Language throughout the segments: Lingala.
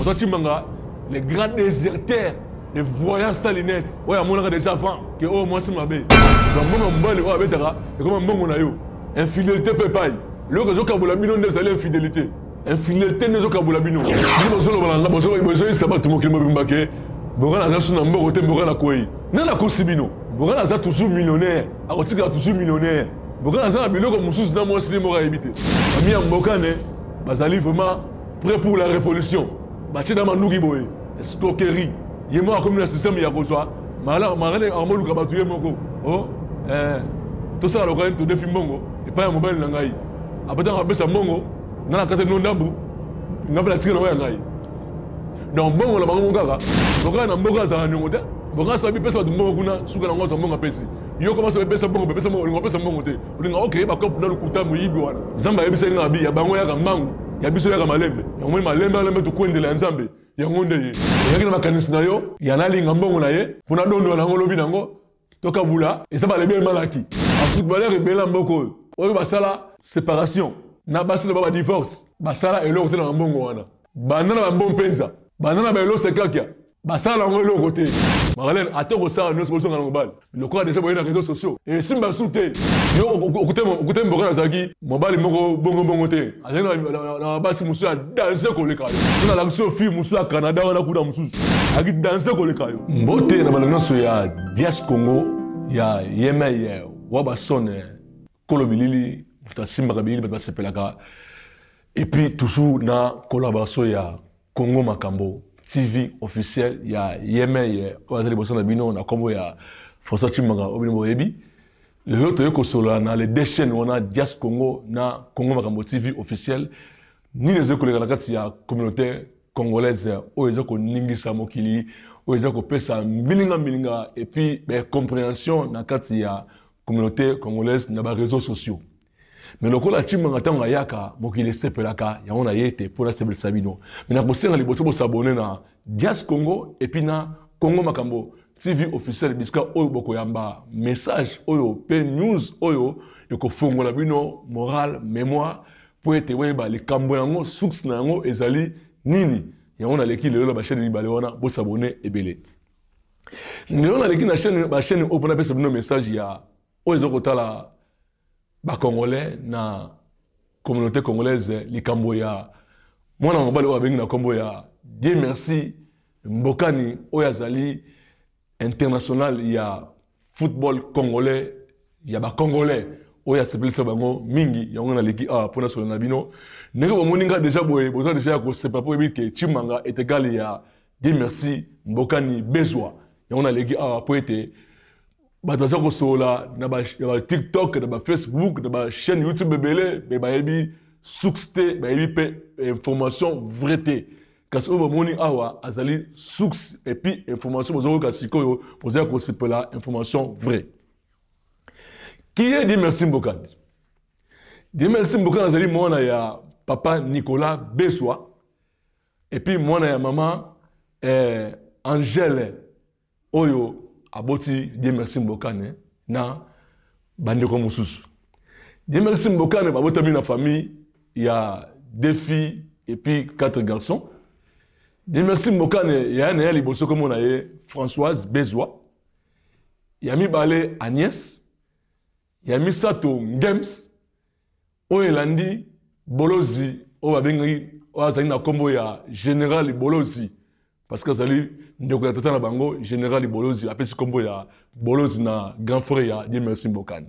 François Tshimanga, le grand déserteur, le voyant sans lunettes. Oyo amonaka déjà avant que oyo mwasi mabe. Donc mbongo mobali oyo abetaka ekoma mbongo na yo. Infidélité mpe epai. Eloko ezokabola bino nde ezali infidélité. Infidélité nde ezokabola bino. Bino bozoloba na nga, bozoyisa bato mokili mobimba ke Boka naza su na mbongo te, Boka nakwei. Nani akosi bino? Boka naza toujours millionnaire, akotikala toujours millionnaire. Boka naza na biloko mosusu na mwasi nde moko ayebi te. Famille ya Mbokane bazali vraiment prêt pour la révolution. Batie na manduki boye, escroquerie. Ye moko akomi na système ya kozwa marene amoluka bato ye moko. Oh, eh, tosala lokola nini todefi mbongo epai ya mobali na ngai. Apetaka apesa mbongo, ngai nakata bino ndambu, ngai mpe natikela oyo ya ngai. Donc mbongo na bango kaka, lokola na mboka azala niongo te. Boka asala bipesa bato mbongo kuna, suka nango azwa mbongo apesi. Yo koma soki pesa mbongo, pesa mbongo, olinga opesa mbongo te. Olinga okeye ba coop na lokuta moyibi wana. Nzambe ayebisaki nga abi ya bango yaka mbangu, ya biso yaka malembe. Yango moni malembe malembe tokwendela ya Nzambe. Yango nde ye. Oyaki na makanisi na yo ya nalinga mbongo na ye mpo nadondola nango lobi nango tokabula eza balebe emalaki. Ba footballeur ebele na mboka oyo oyo basala separation na basi na ba divorce basala eloko te na mbongo wana. Banda na ba mpenza, banda na ba elose kakia. Basala yango eloko te. Marlène, ata okosala nyonso bozonga na mobali. Lokola deja boye na réseaux sociaux. Esimba su te. Yo okute mboka nazalaki mobali moko bongo bongo te. Azalaki na basi mosusu ya danse koleka yo. Yo nalakisi yo fille mosusu ya Canada wana kuna mosusu. Azalaki danse koleka yo. Mbote na bana nyonso ya Dias Congo ya Yemei Wabason kolo bilili moto asimbaka bilili bato basepelaka et puis toujours na collaboration ya Congo Makambo TV officiel ya Yemei oyo aza liboso na bino na kombo ya François Tshimanga oyo bino boyebi. Lelo toye kosolola na les deux chaînes wana Dias Congo na Congo Makambo TV officiel nini ezali koleka na kati ya communauté congolaise oyo eza koningisa mokili oyo eza kopesa mbilinga mbilinga et puis ba compréhension na kati ya communauté congolaise na ba réseaux sociaux. Mais lokola Tshimanga ntango ayaka mokili esepelaka yango na ye te mpo nasepelisa bino. Mais nakosenga liboso bosabone na Dias Congo et puis na Congo Makambo TV officiel bisika oyo bokoyamba message oyo pe news oyo ekofongola bino moral mémoire mpo ete boyeba likambo yango source na yango ezali nini. Yango naleki lelo na ba chaîne mibale wana bosabone ebele. Lelo naleki na chaîne ba chaîne oyo mpo napesa bino message ya oyo eza kotala ba congolais na communauté congolaise likambo ya mwana mobali oyo abengi na kombo ya Dieu merci Mbokani oyo azali international ya football congolais ya ba congolais oyo asepelisa bango mingi. Yango naleki awa mpo nasolola na bino ndenge bomoni nga deja boye boza deja ya kosepa mpo oyebi ke Tshimanga est égal ya Dieu merci Mbokani Bezwa. Yango naleki awa mpo ete bato baza kosolola na ba TikTok na ba Facebook na ba chaîne YouTube ebele me bayebi source te, bayebi mpe information vrai te. Kasi oyo bomoni awa azali source et puis information bozoyoka sikoyo boza kosepela information vrai. Qui est Dieu merci Mbokani? Dieu merci Mbokani azali mwana ya papa Nicolas Beswa et puis mwana ya mama Angèle oyo aboti Dieu merci Mbokani na bandeko mosusu. Dieu merci Mbokani babotami na famille ya 2 filles et puis 4 garçons. Dieu merci Mbokani ya na ya liboso komona ye Françoise Bezwa, ya mibale Agnès, ya misato Ngems, oyo elandi Bolozi oyo babengaki oyo azali na kombo ya Général Bolozi parce que azali ndeko ya tata na bango Général Bolozi apesi kombo ya Bolozi na grand frère ya Dieu merci Mbokani.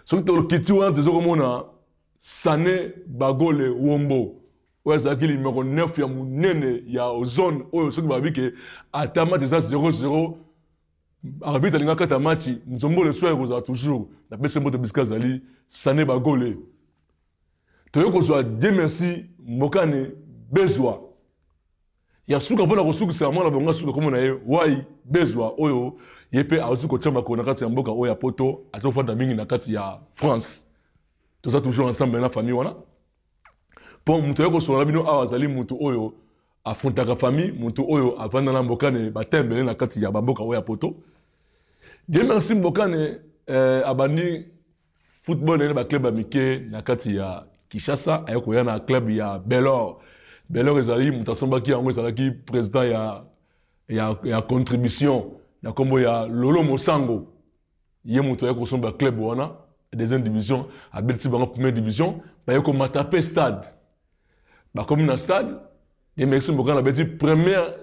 Soki tokiti wana toza komona Sane Bagole Wombo oyo azalaki numéro 9 ya monene ya ozone oyo soki babi ke ata match eza 0-0 arbitre alinga kata match nzombo le soir ekozala toujours napesi mbote bisika azali Sane Bagole. Toye kozwa Dieu merci Mbokani Bezwa ya suka mpona kosukisa mwana bongo suka komona ye Wai Bezwa oyo ye mpe azwi kotia makolo na kati ya mboka oyo ya poto, azofanda mingi na kati ya France. Toza toujours ensemble na famille wana mpo moto aye kosolola na bino awa azali moto oyo afrontaka famille, moto oyo avanda na Mbokani batembele na kati ya bamboka oyo ya poto. Dieu merci Mbokani abandi football na ye na ba club ya mike na kati ya Kinshasa, aye koya na club ya Belor. Belor ezali moto asombaki yango, ezalaki président ya contribution na nkombo ya Lolo Mosango. Ye moto aye kosomba club wana deuxième division, abetisi bango première division, baye komata mpe stade. Bakomi na stade, ye Merci Mbokani abeti première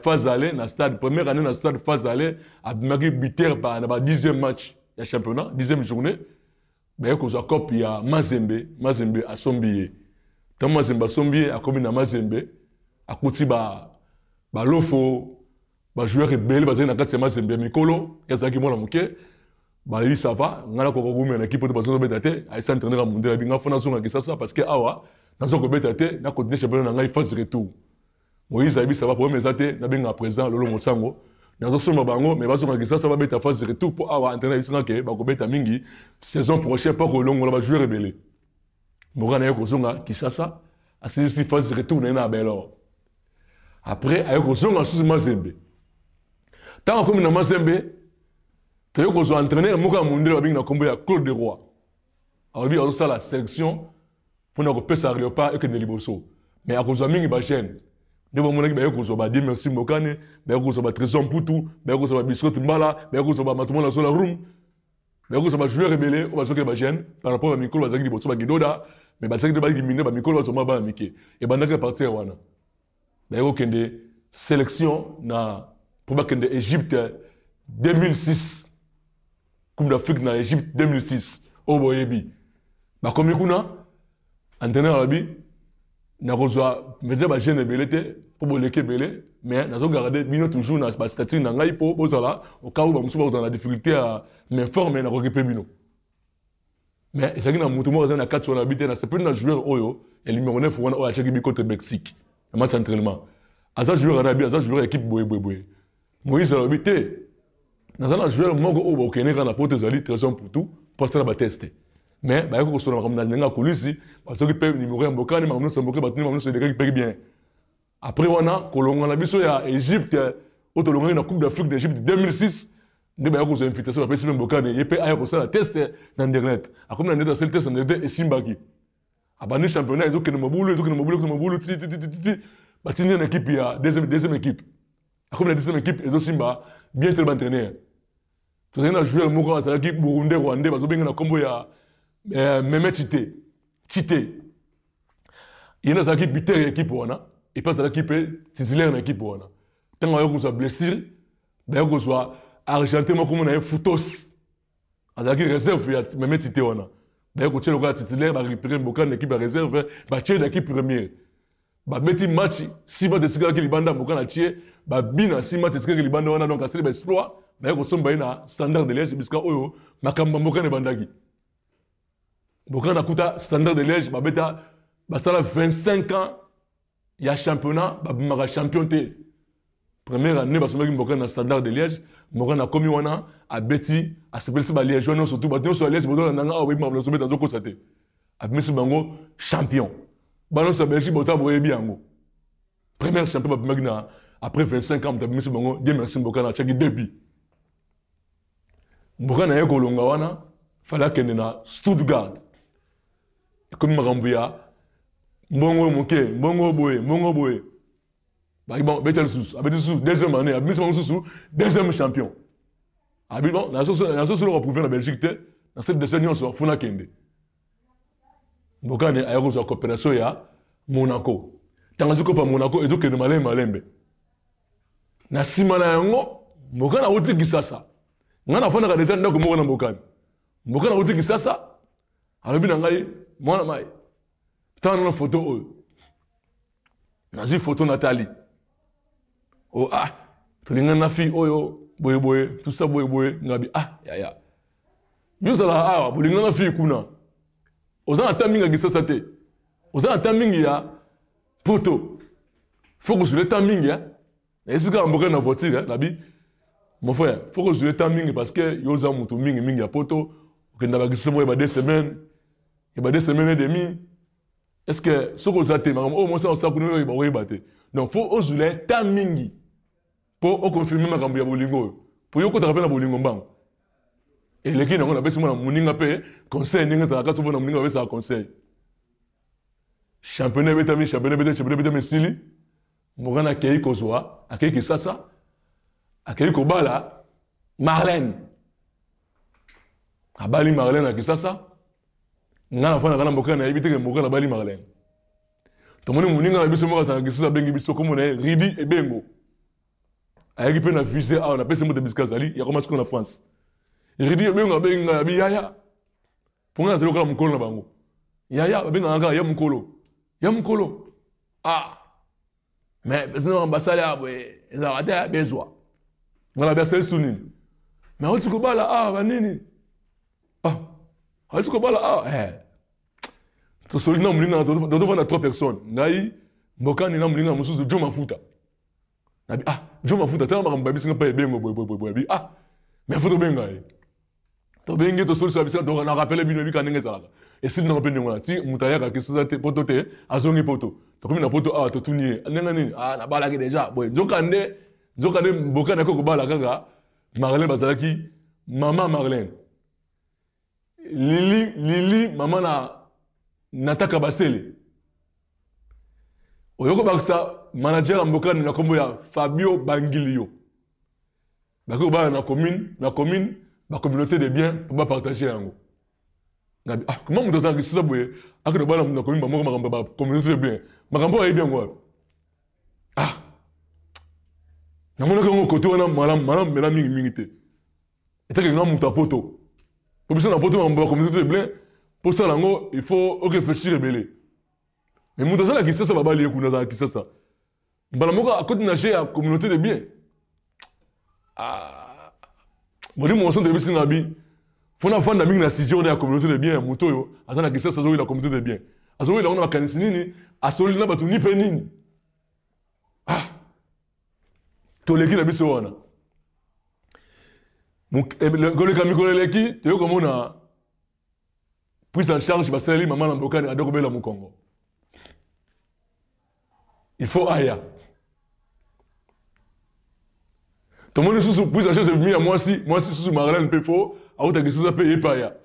phase aller na stade, première année na stade, phase aller, abimaki buteur na ba 10e match ya championnat, 10e journée. Baye kozwa coupe ya Mazembe. Mazembe asombi ye. Ntango Mazembe asombi ye, akomi na Mazembe, akuti balofo, bajoueur ebele bazali na kati ya Mazembe ya mikolo, ye azalaki mwana moke. Balobi: "Ça va, ngai nakoka koumela na équipe te, bazozobeta te." Ayesi entraîneur ya mondele abi: "Ngai fo nazonga Kisasa parce que awa naza kobeta te, nakontinue championnat na ngai phase retour." Moïse ayebi: "Ça va, problème eza te, nabengaka président Lolo Mosango, nazosomba bango, mais bazonga Kisasa, babeta phase retour, mpo awa entraîneur ayebisanga ke bakobeta mingi saison prochaine mpo kolongola bajoueur ebele." Mboka na ye kozonga Kisasa, asilisi phase retour na ye na Belor. Après aye kozonga lisusu Mazembe. Ntango akomi na Mazembe, toye kozwa entraîneur moko ya mondele, babengi na nkombo ya Claude Leroy. Alobi azosala sélection mpona kopesa Léopard ekende liboso, mais akozwa mingi bajeune. Nde bamonaki baye kozwa ba Dieu Merci Mbokani, baye kozwa ba Trésor Mputu, baye kozwa ba Biscotte Mbala, baye kozwa ba Matumona Zola Room, baye kozwa bajoueur ebele oyo bazwaki bajeune par rapport bamikolo bazalaki liboso, bagidoda, mais bazalaki nde baliki mine bamikolo, bazwa bana mike. Ebandaki partir wana, baye kokende sélection na mpo bakende Égypte 2006, Coupe d'Afrique na Égypte 2006 oyo boyebi. Bakomi kuna, entraîneur alobi: "Nakozwa peut-être bajeune ebele te mpo boleki ebele, mais nazogarde bino toujours na bastatut na ngai mpo bozala au cas où bamosusu bakozala na difficulté ya méforme, nakoki mpe bino." Mais ezalaki na motu moko aza na kati wana, abi te: "Nasepeli na joueur oyo ya numéro 9 wana oyo atiaki bi contre Mexique na match entraînement. Aza joueur wana." Abi: "Aza joueur ya équipe boye boye boye." Moïse alobi: "Te, naza na joueur moko oyo bokende kaka na poto, ezali Trésor Mputu, mpo asala batest." Mais bayaki kosola makambo na ndenge ya kolisi, basoki mpe numéro ya Mbokani, makambo nyonso ya Mbokani, bato makambo nyonso elekaki mpe bien. Après wana, kolonga na biso ya Égypte oyo tolongaki na Coupe d'Afrique d'Égypte 2006, nde bayaki kozwa invitation, bapesi mpe Mbokani, ye mpe aya kosala test na Anderlecht. Akomi na Anderlecht, asali test na Anderlecht, esimbaki. Abandi championnat, ezokende mobulu, ezokende mobulu, ezokende mobulu, ti ti ti ti batindi na équipe ya deuxième équipe. Akomi na deuxième équipe, ezosimba bien te. Baentraîneur, tozali na joueur moko azalaki burundais rwandais, bazobenga na nkombo ya Meme Tite Tite. Ye nde azalaki buteur ya équipe wana, et puis azalaki mpe titulaire na équipe wana. Ntango aye kozwa blessure, baye kozwa Argentin moko mona ye Futos, azalaki réserve ya Meme Tite wana, baye kotia lokola titulaire. Barécupéré Mbokani na équipe ya réserve, batie na équipe première. Babeti match, six match esikalaki libanda, Mbokani atie babina, six match esikalaki libanda wana. Donc asali baexploit, baye kosomba ye na Standard de Liège. Bisika oyo makambo ya Mbokani ebandaki, Mbokani akuta Standard de Liège, babeta, basala 25 ans ya championnat, babimaka champion te. Première année basombaki Mbokani na Standard de Liège, Mbokani akomi wana, abeti, asepelisi baliégeois nyonso, tu bato nyonso ya Liège bozolanda nga awa, boyebi makambo nazobeta, azokosa te. Abimisi bango champion. Bana nyonso ya Belgique boza boyebi yango, première champion babimaki na après 25 ans, moto abimisi bango Dieu Merci Mbokani, atiaki deux buts. Mbokani aye kolonga wana, fallait akende na Stuttgart. Ekomi makambo ya mbongo moke, mbongo boye, mbongo boye. Baki bon, beta lisusu, abeti lisusu deuxième année, abimisi bango lisusu deuxième champion. Abi: "Bon, nazosolo koprouve na Belgique te, na cette deuxième nyonso funa kende." Mbokani aye kozwa coopération ya Monaco. Ntango azwi kopa Monaco, ezokende malembe malembe. Na nsima na yango, Mbokani awuti Kisasa, ngai nafandaka deja ndako moko na Mbokani. Mbokani awuti Kisasa, alobi na ngai: "Mwana mai, tala nano foto oyo." Nazwi foto, natali: "O ah, tolingani na fille oyo boyeboye, tusa boyeboye." Ngabi: "Ah yaya, yo ozalaka awa, bolingani na fille kuna, oza na ta mingi ya Kisasa te, oza na ta mingi ya poto, faut kozwile ta mingi na esika ya Mboka na voiture." Nabi: "Mon frère, faut kozwile ta mingi parce que yo oza moto mingi mingi ya poto, okenda bakisasa moko ya ba 2 semaines, ya ba 2 semaines et demi. Est ce que soki oza te, makambo oyo mwasi osala kuna oyo bakoyeba te? Donc faut ozwila ta mingi mpo oconfirme makambo ya bolingo oyo, mpo yo okotaka mpe na bolingo mbango eleki nango." Napesi mwana moninga mpe conseil ndenge ezalaka, soki na moninga bapesaka conseil. Championnat ebetami, championnat ebetami, championnat ebetami esili. Morgan akei kozwa, akei Kisasa, akei kobala Marlène. Abali Marlène na Kisasa. Nga nafandaka na mboka nayebi te ke Morgan abali Marlène. Tomoni moninga na biso moko azalaka Kisasa abengi biso kombo na ye Ridi Ebengo. Ayaki mpe na vise awa napesi mbote bisika azali yakoma sikoyo na France. Ridi Ebengo abengi ngai abi yaya mpo ngai nazali lokola mokolo na bango yaya babengaka kaka ya mokolo ya mokolo ah mais pesina basali ya boye ezalaka te bezwa ngai nabi asali su nini mais auti kobala ah banini ah auti kobala ah eh tosoli na moninga tozofanda trois personnes ngai mbokani na moninga mosusu jo mafuta nabi ah jo mafuta tala makambo babisi nga mpa ebengo boyeboyeboye abi ah mais fo tobenga ye tobengi tosolisa biso na rappele bino ebika ndenge ezalaka esili nango mpe ndenge wana ti moto ayaka kisasa te poto te azongi poto tokomi na poto awa totuni ye ndenge nini ah nabalaki deja boye nzoka nde nzoka nde mboka nako kobala kaka marlene bazalaki mama marlene lili lili mama na nataka basele oyo kobakisa manager ya mboka na nkombo ya fabio bangilio bakoki kobala na commune na commune bacommunauté de bien mpo bapartage yango ngabi ah comment moto azalaka kisisa boye akende kobala na commune bamoko makambo ya bacommunauté de bien makambo oyo ayebi yango wapi ah namonaki yango kote wana malamu malamu mela mingimingi te etake nga moto ya poto po biso na poto makambo ya communauté de blin mpo osala yango il faut oreflechir ebele mais moto aza na kisasa babali ye kuna aza na kisasa mbala moko akoti na jeu ya communauté de bien ah, molimo mosantu oyebisi nga bi fo nafanda mingi na sujet wana ya communauté de bien ya moto oyo aza na kisasa azowela communauté de bien azowela yango na makanisi nini asololi na bato ni mpe nini ah toleki na biso wana eh, koleka mikolo eleki toyei komona prise en charge basaleli mama na mbokani ade kobela mokongo il faut aya tomoni susu prise en charge ebimi ya mwasi mwasi susu marlene mpe fo autaki susu mpe ye mpe aya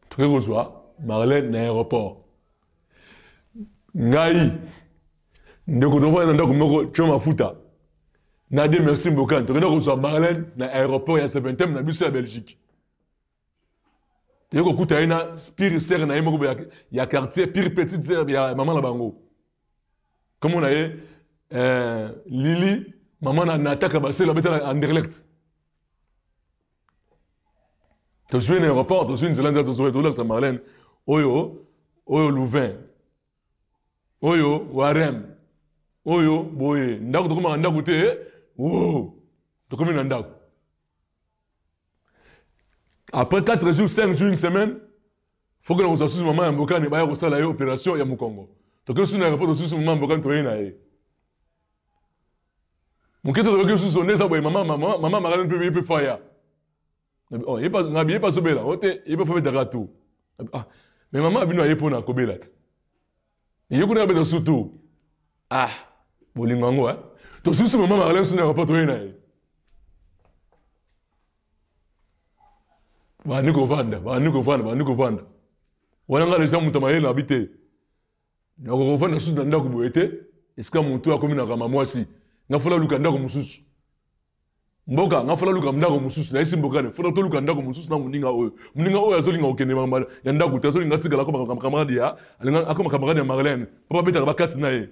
toke kozwa marlene na aéroport ngai ndeko tofanda na ndako moko tio mafuta na de merci mbokani tokenda kozwa marlene na aéroport ya 7 na biso ya belgique toye kokuta ye na pire sere na ye moko ya quartier pire petite sere ya mama na bango kombo na ye eh, lili mama na nataka baselo abeta na anderlecht tozwi na aéroport tozwi nzela nzela tozwi tozolakisa marlene oyo oyo louvain oyo warem oyo boye ndako tokomaka ndako te wo tokomi na ndako après 4 jours 5 jours une semaine foki na kozwa susu mama ya mbokani baya kosala ye opération ya mokongo tokomi susu na aéroport tosusu mama ya mbokani toyei na ye moke tozalaki lisusu nde eza boye mama mama marlene mpe ye mpe faya oh, ngabi ye mpe azobela o te ye mpe fabetaka tour ah mais mama abino aye mpona kobela ti ye kuna abeta su tour ah bolingo yango eh tosusu mama marlene su na aéroport toye na ye bandi kovanda bandi kovanda bandi kovanda wana ngai deja moto mayele na bi te nakokovanda lisusu na ndako boye te esika moto akomi na kama mwasi nga fola luka ndako mosusu mboka nga fola luka ndako mosusu nayesi mboka ne fola toluka ndako mosusu na moninga oyo moninga oyo azolinga kokende makambo ya ndako te azolinga atikala akoma camarade ya akoma camarade ya marlene mpo babetaka bakati na ye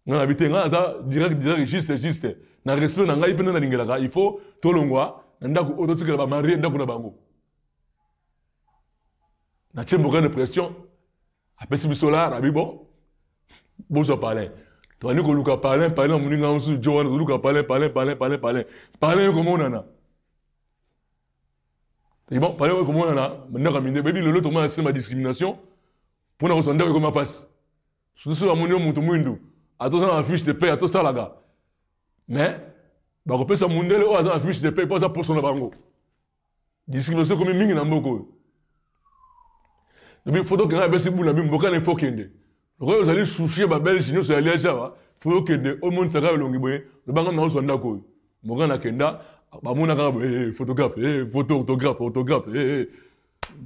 nga nabi te nga naza direct direct juste juste na respect na ngai mpe nde nalingelaka il faut tolongwa na ndako oyo totikela bamarie ndako na bango natie mboka na pression apesi biso lar abi bon bozwa palin tobandi koluka palin palin na moninga mosusu jo wana toluka palin palin palin palin palin palin ekomonana bon palin ekomonana ndako ya minde bayebi lelo tokomona système ya discrimination mpona kozwa ndako ekoma mpasi surtout soki bamoni yo moto mwindu ata oza na fiche de paie ata osalaka mais bakopesa mundele oyo aza na fiche de paie mpo aza poso na bango discrimination ekomi mingi na mboka oyo lobi foto okenda apesi bula bi mboka na ifo okende lokola ozali soucie babelge nyonso ya liege awa fo okende omonisaka elongi boye lobanga na ozwa ndako oyo mboka nakenda bamona kaka boye eh, photographe eh, photo orthographe orthographe eh,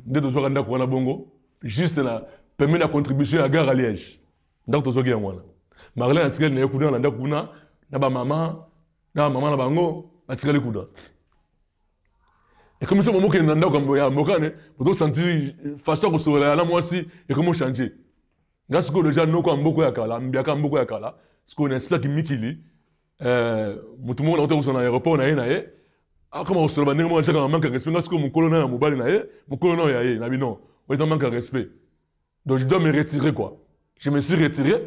Nde tozwaka ndako wana bongo juste na pembeni ya contribution ya gare à Liège. Ndako tozwaki yango wana. Marlène atikali na ye kuna na ndako kuna na bamama na bamama na bango batikali kuna. Ekomi soki bomokende na ndako ya mokane bozosentir façon ya kosolola na mwasi ekomi ochange. Nga sikoyo deja noko ya mboko ya kala, mbiaka ya mboko ya kala, sikoyo na esprit mikili moto moko nauta kozwa na aéroport na ye na ye akoma kosolola bandenge moko atiaka na manque ya respect. Nga sikoyo mokolo na ya mobali na ye, mokolo na ya ye na bino oyo eza manque ya respect, donc je dois me retirer quoi. Je me suis retiré.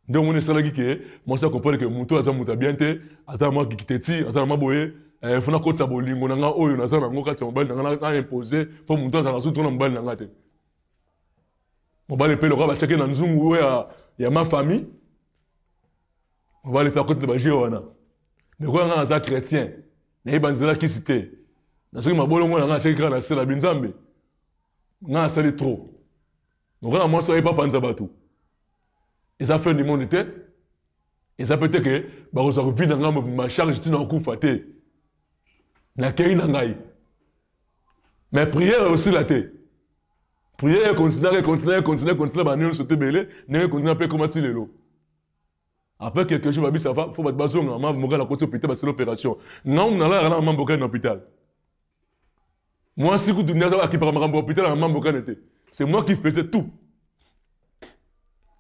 Nde omoni esalaki ke mwasi acomprendre ke moto aza moto ya bien te, aza mwa kikiteti, aza na mwa boye, fo nakotisa bolingo na nga oyo naza nango kati ya mobali na nga na impose mpo moto azalaka sutu na mobali na nga te. Mobali mpe lokola batiaki na nzungu oyo ya ma famille, mobali mpe akoti na baje wana. Mais koya nga naza chrétien, nayeba nzela kisi te, nasoki mabolongo na nga atiaki kaka na se na binzambe nga nasali trop. Lokola mwasi oyo epapanza bato, eza fin du monde te, eza pe te ke bakozwa vie na ngai mobimba charge ntina kokufa te, nakei na ngai. Mais prière osila te, prière ekontinaka, ekontinaka, ekontinaka, ekontinaka ba nyonso te ebele ndenge ekontinaka mpe ekoma ti lelo. Après quelques jours babi ça va, faut bato bazonga. Mama mboka na koti hôpital, basala opération. Ngai nalalaka na mama mboka na hôpital. Mwasi kutu nde akipaka makambo ya hôpital na mama mboka te, c'est moi qui faisais tout.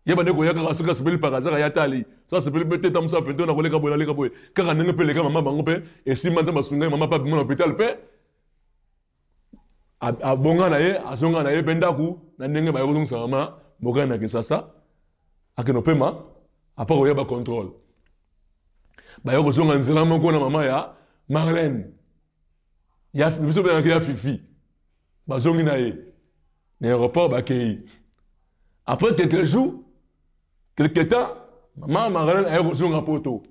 Ye bande koya kaka soki asepeli par hasard aya tali, soki asepeli mpe te, ta mosu afente na koleka boye, naleka boye kaka ndenge mpe eleka mama bango mpe esimba. Nzambe asungai mama mpe abima na hôpital mpe abonga na ye, azonga na ye mpe ndako na ndenge baye kozongisa mama mboka na Kinshasa, akende opema apa koya bacontrôle, baye kozonga nzela moko na mama ya Marlène ya biso bengaki ya Fifi. Bazongi na ye na aéroport, bakei. Après quelques jours, quelque temps, mama Marlène aye kozonga poto.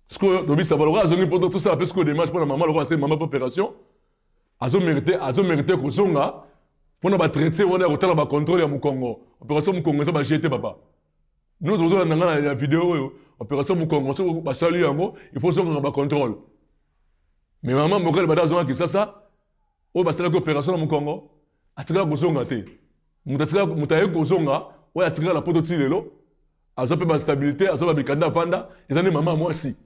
Sikoyo tobisa lokola azongi poto, tosala mpe sikoyo démarche mpona mama. Lokola asali mama mpe opération, azomérite kozonga mpona batraite wana ya kotala bacontrôle ya mokongo. Opération mokongo eza baje te, papa. Nyonso ozolanda nga na video oyo, opération mokongo soki basali yango, il faut ozongaka bacontrôle. Mais mama mokali bada azonga Kisasa, oyo basalaki opération na mokongo atikala kozonga te. Moto aye kozonga oyo atikala na poto ti lelo, aza mpe bastabilité, aza babikanda avanda, eza nde mama mwasi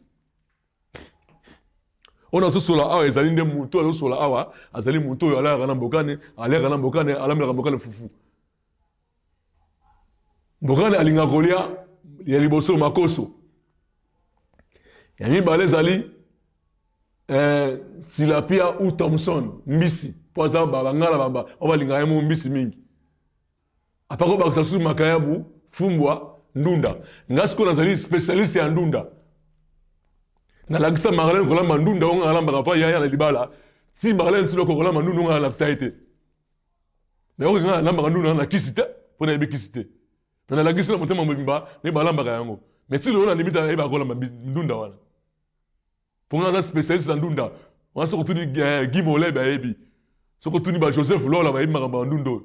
oyo nazosola awa. Ezali nde motu azosola awa, azali motu oyo alalaka na mbokane, aliaka na mbokane, alambelaka mbokane fufu. Mbokane alingaka kolia ya liboso makoso, ya mibale ezali tilapia ou thomson mbisi, mpo aza bangala oyo balingaka ye mo mbisi mingi. Apako bakisa susu makayabu, fumbwa, ndunda. Nga sikoyo nazali spécialiste ya ndunda. Nalakisa Marlène kolamba ndunda oyo nga alambaka fa yaya na libala. Ti Marlène siloko kolamba ndunda oyo nga alakisa ye te. Mais oyo nga alambaka ndunda na kisi te, mpo nayebi kisi te. Mais nalakisi na motema mobimba nde balambaka yango. Mais ti lelo nandimi te ayebaka kolamba ndunda wana. Mpo nga naza spécialiste na ndunda wana. Soki otuni Guy Molebe ayebi, soki otuni ba Joseph Lola bayebi makambo ya ndunda oyo.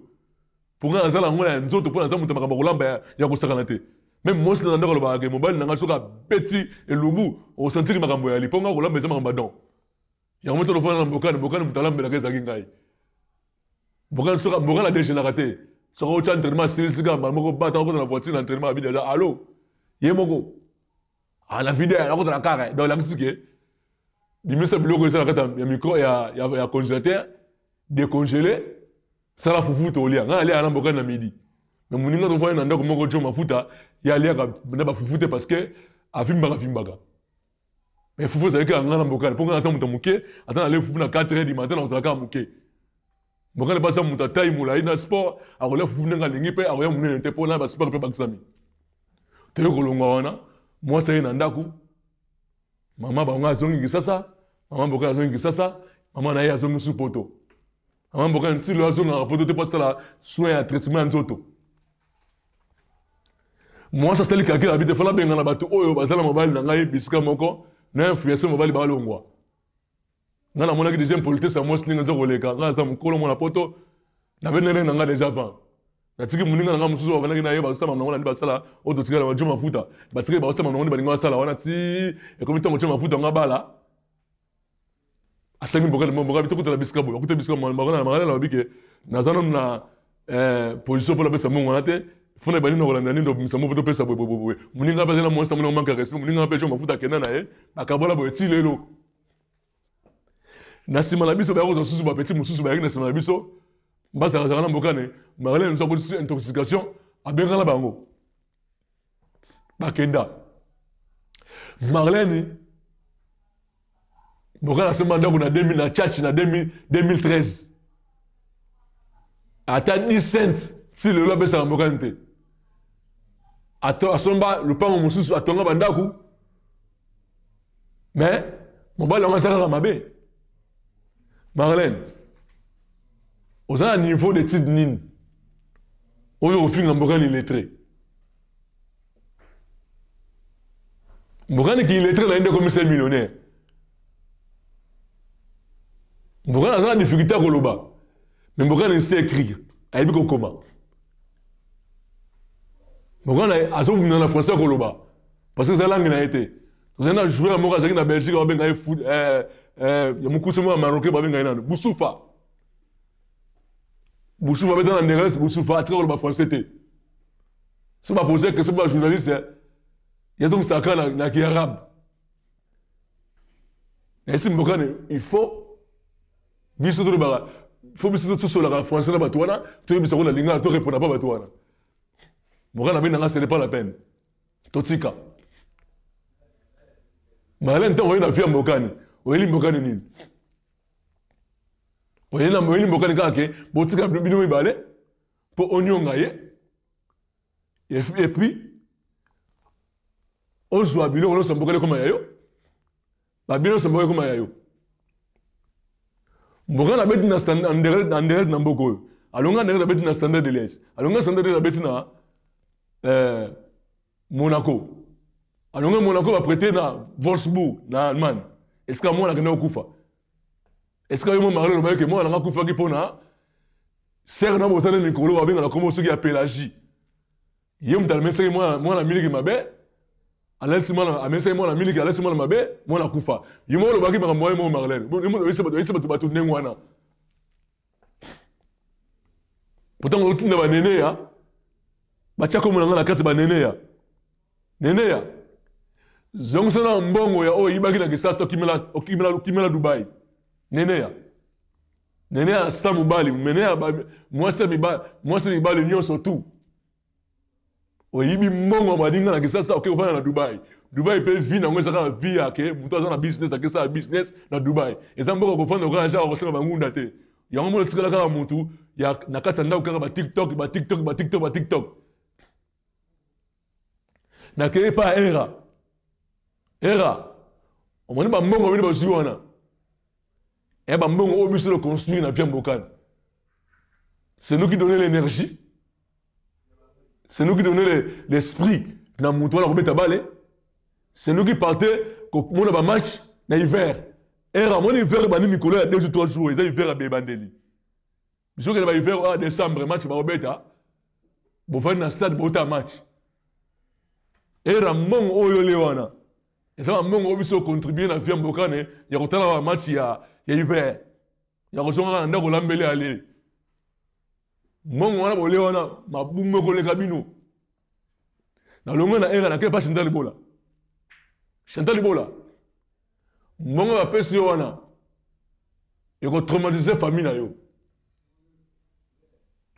Mpo nga naza nango ya nzoto, mpo naza moto ya makambo ya kolamba ya kosakana te. Meme mwasi na ndako alobaka ke mobali na ngai soki abeti elubu osantiri makambo ya li, mpo nga kolamba eza makambo ya don. Yango moto tofanda na mbokani, mbokani moto alambelaka ezalaki ngai. Mbokani soki mbokani adejeunaka te, soki otya entraînement asilisi kaka mbala moko bata okota na voiture na entraînement abi deja allo ye moko na video akota na kare. Donc elakisi ke bimisa biloko eza na kati ya micro ya congélateur, décongelé, sala fufu tolia. Ngai aliaka na mbokani na midi, mais moninga tofandi na ndako moko jo mafuta, ye aliaka na bafufu te parce que avimbaka vimbaka. Mais fufu ezalaki kaka ngai na mbokani, mpo ngai naza moto ya moke. Ata nalie fufu na 4 heures du matin, nakozala kaka moke. Mbokani mpasi moto atai molai na sport, akolia fufu ndenge alingi mpe akoya monene te, mpo na basport mpe bakisami. Toye kolongwa wana, mwasi aye na ndako, mama bango azongi Kisasa, mama mbokani azongi Kisasa, mama na ye azongi su poto. Mama mbokani ntilo azongaka poto te mpo asala soin ya traitement ya nzoto. Mwasi asali calcul, abi te fala bengana bato oyo baza na mobali na ngai bisika moko na influence mobali balongwa. Ngai namonaki déjà impolitesse ya mwasi ndenge eza koleka. Ngai naza mokolo mwana poto, nabendele na ngai déjà avant natiki moninga na ngai mosusu bavandaki na ye, bazosala nango nandi basala oyo totikala bajo mafuta, batikali bazosala nango nde balingi basala wana ti ekomi ntango tio mafuta yango abala. Asengi mbokani mbongo, mbokani tokutana bisika boye, bakuta bisika mbokani na Marlène alobi ke naza nanu na eh, position mpo napesa mbongo wana te, fona ebandi na kolanda nini tobimisa mbongo mpo topesa boye boye boye. Moninga mpe azali na mwasi na manque ya respect, moninga mpe jo mafuta akenda na ye, bakabola boye ti lelo. Na nsima na biso bayaki kozwa susu bapeti mosusu bayaki na nsima na biso, bazalakazalaka na mbokani, Marlène nzo akoti susu intoxication, abengana bango. Bakenda. Marlène Bokala asomba ndako na 2000 na Tchatch na 2013. Ata 10 cents ti lelo apesaka mbokani te. Asomba lopango mosusu atonga bandako mais mobali yango aza kaka mabe. Marlène, oza na niveau d'étude nini oyo kofinga mbokani illettré? Mbokani ki illettré na ye nde ekomisa ye millionnaire. Mbokani aza na difficulté ya koloba, mais Mbokani sait écrire, ayebi kokoma. Mbokani azobunda na français ya koloba parce que eza langue na ye te. Tozali na joueur moko azalaki na Belgique, babenga ye foot, ya mokuse moko ya Marocain, babenga ye nano Boussoufa. Boussoufa abeta na Anderlecht, Boussoufa atika koloba français te. So ba poser question ba journaliste, ya zongisaka kaka na ki arabe. Nayesi Mbokani, il faut biso tolobaka, faut biso tosolaka français na bato wana, toyebisa ngo na lingala, to répondre pa bato wana. Mbokani abengi nanga, ce n'est pas la peine. Totika. Marlène, ntango oye na vie ya Mbokani, oyeli Mbokani nini? Oyeli Mbokani kaka ke botika bino mibale mpo onionga ye, et puis ozwa biloko nyonso Mbokani ekoma ya yo, babilo nyonso Mbokani ekoma ya yo. Mbokani abeti na Anderlecht na mboka oyo, alonga Anderlecht, abeti na Standard de Liège, alonga Standard de Liège, abeti na Monaco, alonga Monaco, baprete na Wolfsburg na Allemagne, esika mwana akende kokufa. Esika yo mo Marlène olobaki ke mwana nanga akufaki mpona sere na bozana mikolo babengaka kombo soki ya Pélagie. Ye moto amesaki mwana miliki mabe, alalisi mwana, amesaki mwana miliki, alalisi mwana mabe, mwana akufa. Ye moko olobaki makambo wana, ye moko Marlène. Ye moko oyebisi bato bato ndenge wana. Pourtant otinda banene ya batia kombo na nga na kati banene ya nene ya zongisa na mbongo ya oyo oyibaki na Kisasa, okimela Dubai. Nene ya nene ya sta mobali, nene ya mwasi ya mibali, mwasi ya mibali nyonso tout. Oyibi mbongo ya baninga na Kisasa, oke kofanda na Dubai. Dubai mpe vie nango eza kaka vie ya ke moto aza na business akesala business na Dubai. Eza mboka kofanda kaka ja kosenga bangunda te. Yango mona tikala kaka motu ya na kati ya ndako kaka ba TikTok, ba TikTok, ba TikTok, ba TikTok. Nakei pa era. Era. Omoni ba mbongo bino bazwi wana. Eh, ba mbongo oyo biso to construire na vie mbokani. C'est nous qui donnons l'énergie. C'est nous qui donnons l'esprit na moto wana kobeta balle. C'est nous qui partons komona ba match na hiver. Era moni hiver bani mikolo ya 2 ou 3 jours, eza hiver ya bebandeli. Biso kende ba hiver oyo décembre match bakobeta. Bofandi na stade bota match. Era mbongo oyo le wana. Eza ba mbongo oyo biso contribuer na vie mbokane ya kotala ba match ya hiver. Ya kozonga na ndako lambele ale. Mbongo wana bole wana mabungo koleka bino. Na longo na era na kepa Chantal Bola. Chantal Bola. Mbongo ba pesi yo wana. Eko traumatiser famille na yo.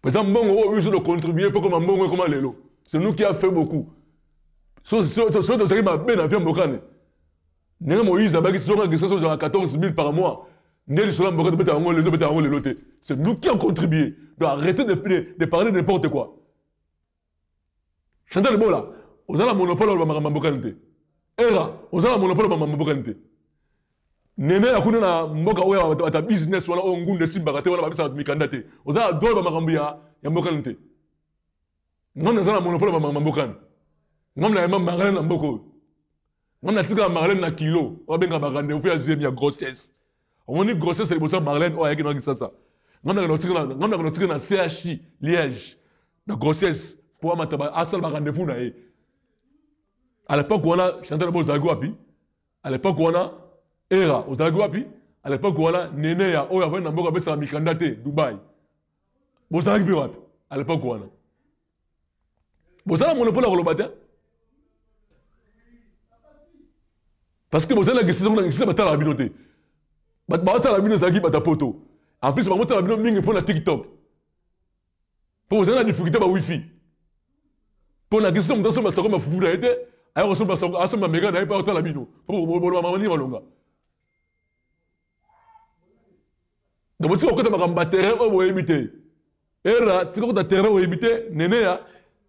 Par mbongo oyo biso de contribuer pour comme mbongo ekoma lelo. C'est nous qui a fait beaucoup. So so so tozalaki mabe na vie mbokane. Ndenge Moïse abaki songa que soso genre 14 000 par mois. Ndenge lisolo ya mboka tobeta yango lelo, tobeta yango lelo te. C'est nous qui avons contribué. Donc arrêtez de parler de n'importe quoi. Chantal Bola, oza na monopole ya makambo mbokani te. Era, oza na monopole ya makambo mbokani te. Nene ya kuna na mboka oyo ya bata business wana oyo ngunda esimbaka te wana babisaka mikanda te. Oza na droit ya makambo ya mbokani te. Ngam naza na monopole ya makambo mbokani. Ngam na yema Marlène na mboka oyo. Ngam natikala Marlène na kilo, babenga ba rendez-vous ya zemi ya grossesse. Omoni grossesse liboso ya Marlène oyo ayaki na Kinshasa. Ngam na kotika na, ngam na kotika na CHI Liège na grossesse po amata ba asala ba rendez-vous na ye. À l'époque wana Chantal Bola ozalaki wapi? À l'époque wana Era ozalaki wapi? À l'époque wana nene ya oyo avandi na mboka apesaka mikanda te Dubai. Bozalaki mpe wapi à l'époque wana? Bozala monopole ya koloba te. Parce que bozali na kisisa kuna kisisa batalaka bino te. Bato baotala bino ezalaki bato ya poto. En plus bango tala bino mingi mpo na TikTok. Mpo bozali na difficulté ba wifi. Mpo na kisisa moto asomba soko mafufu na ye te, aya kosomba soko asomba mega na ye mpo akotala bino. Mpo boloba mama nini malonga. Donc botika kokota makambo ba terrain oyo boyebi te. Era tika kokota terrain oyebi te, Neneya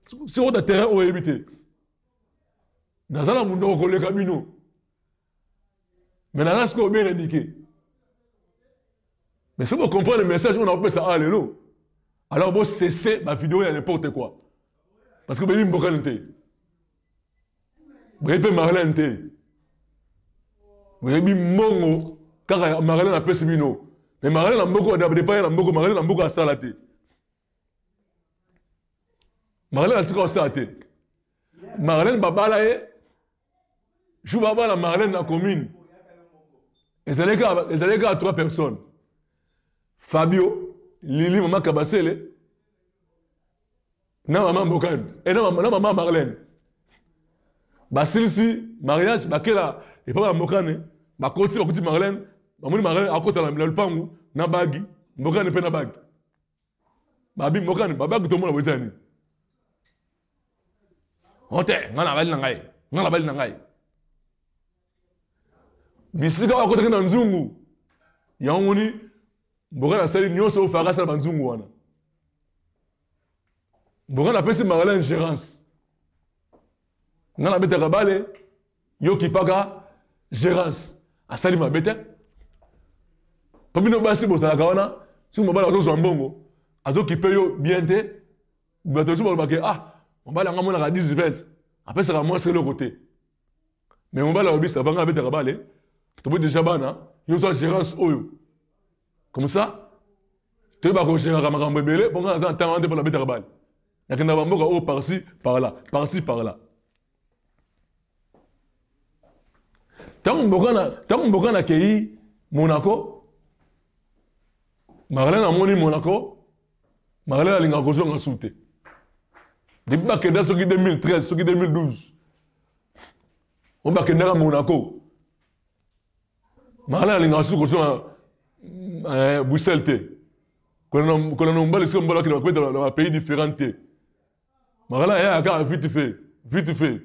tika kokota terrain oyo oyebi te. Naza na monoko koleka bino. Mais naza sikoyo bien éduqué. Mais soki bocomprendre message oyo nakopesa awa lelo, alors bo cesser ba vidéo ya n'importe quoi. Parce que boyebi mbokani te. Boyebi mpe Marlène te. Boyebi mbongo kaka Marlène apesi bino. Mais Marlène na mboko depa ye na mboko, Marlène na mboko asala te. Marlène atika kosala te. Marlène babala ye jour babala Marlène na commune ezalaki kaka trois personnes. Fabio, Lili, mama Kabasele na mama Mbokani et na mama Marlène. Basilisi mariage bakela epa ba Mbokani, bakoti bakuti Marlène, bamoni Marlène akota na lupangu na bagi, Mbokani pe na bagi. Babi Mbokani, babagi tomona boza nini? Ote, nga na bali na ngai, nga na bali na ngai. Bisika bakotaki na nzungu yango moni Mbokani asali nyonso oyo faka asala banzungu wana. Mbokani apesi Marlène gérance. Nga nabetaka bale, yo kipaka gérance. Asali mabe te. Po bino basi bozalaka wana, soki mobali azozwa mbongo, azokipe yo bien te, bato mosusu balobaka ah, mobali yango amonaka 10 20, apesaka mwasi eloko te. Mais mobali alobi ça va, nga nabetaka bale, toboyi déjà bana, yo ozwa gérance oyo. Comme ça, toyeba kogéraka makambo ebele, mpo nga naza na ntango wana te mpo nabetaka bale. Nakendaka bamboka oyo par-ci, par-là, par-ci, par-là. Ntango mboka nakei Monaco, Marlène amoni Monaco, Marlène alingaka kozonga su te. Depuis bakenda soki 2013, soki 2012, oyo bakendaka Monaco, Marlène alingaka su kozonga Bruxelles te. Kolanda mobali soki mobali akende bakobeta na ba pays différent te. Marlène ayaka kaka vite fait, vite fait.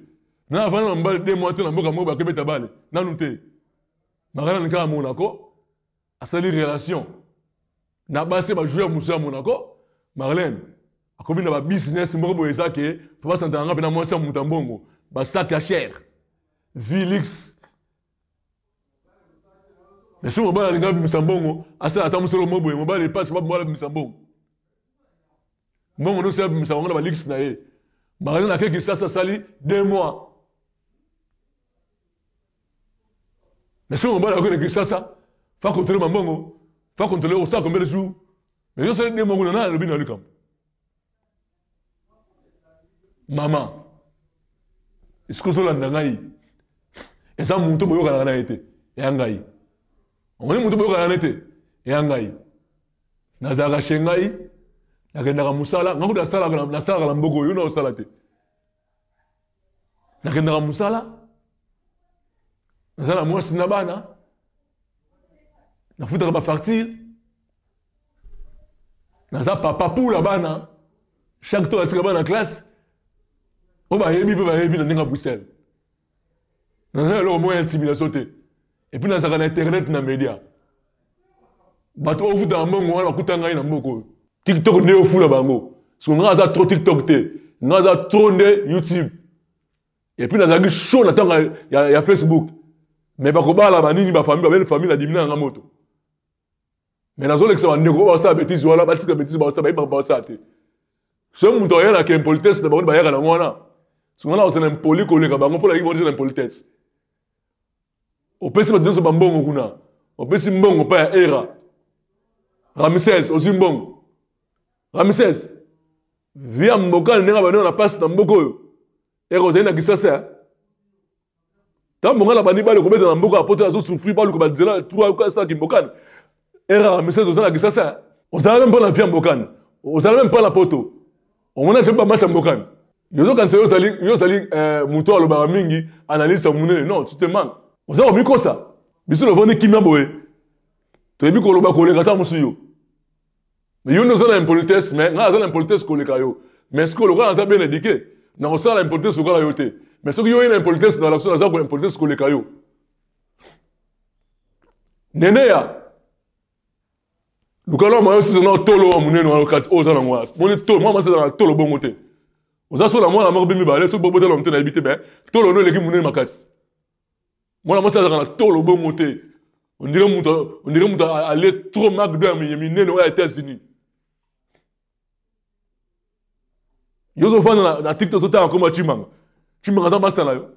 Na avanda na mobali 2 mois te na mboka moko bakobeta bale, nanu te. Marlène alingaka Monaco, asali relation na basi ba joueur mosusu ya Monaco. Marlène akomi na ba business moko boye eza ke faut basantaka nga mpe na mwasi ya moto ya mbongo, ba sac ya cher, Vilix. Mais soki mobali alingi abimisa mbongo, asala ata mosolo moko boye, mobali epasi mobali abimisa mbongo. Mbongo nyonso abimisa bango na ba luxe na ye. Marlène akei Kinshasa asali 2 mois. Mais soki mobali akoki na Kinshasa, fa contrôler ba mbongo, fa contrôler osala combien de jours? Mais yo osali 2 mois kuna, nani alobi na likambo? Mama, est-ce que ozolanda ngai? Eza moto boyokanaka na ye te, eya ngai. Omoni moto boyokanaka na ye te, eya ngai. Nazalaka chez ngai, nakendaka mosala, ngai kutu nasalaka na mboka oyo, yo na osala te. Nakendaka mosala, naza na mwasi na bana, nafutaka ba facture, naza papa pula bana, chaque tour natika bana classe, oyo bayebi mpe bayebi na ndenge ya Bruxelles. Naza na eloko moko ya intimidation te. Et puis nazalaka na internet na media. Bato oyo ofutaka mbongo wana bakuta ngai na mboka oyo. TikTok nde ofula bango. Parce que ngai aza trop TikTok te. Ngai aza trop nde YouTube. Et puis nazalaki chaud na ntango ya Facebook. Mais bakobala banini ba famille, ba belle famille na dimina nga moto. Mais nazolekisa bandeko oyo basala bêtise wana, batika bêtise basala, bayebaka basala te. Soki moto aya na impolitesse na bango bayaka nango wana, soki wana ozala impoli koleka bango mpo nayebi bango na impolitesse. Opesi bato nyonso bambongo kuna, opesi mbongo pa ya era. Ramsès, ozwi mbongo. Ramsès, via mboka ndenge bandeko na passe na mboka oyo. Era ozali na Kinshasa. Ntango bonga na bandi bale kobeta na mboka ya poto azosouffrir baluka banzela asalaki mbokani erreur message oza na kisasa ozala meme mpo na vie ya mbokani ozala meme mpo na poto omona je bamatch ya mbokani yozokanisa yo ozali yo ozali euh, moto alobaka mingi analyse ya monene non tu te manques oza komikosa biso lovandi kimia boye toyebi koloba koleka ata mosusu yo mais yo nde oza na impolitesse mais ngai naza na impolitesse koleka yo mais sikoyo lokola naza bien éduqué nakosala impolitesse lokola yo te mais soki yo oye na impolitesse na lakso naza ko impolitesse koleka yo neneya luka lwa mayo sizo na tolo wa monene wana kati oyo oza nango wana moni tolo mwa mwasi azala na tolo bongo te oza so na mwana moko bi mibale soki bobotala mote nayebi te me tolo no eleki monene makasi mwana mwasi azalaka na tolo bongo te ondire moto ondire moto alie trop macdo ya minene oyo ya états-unis yo ozofanda na, na tiktok ozotanga nkombo ya chimanga chimanga aza masta na yo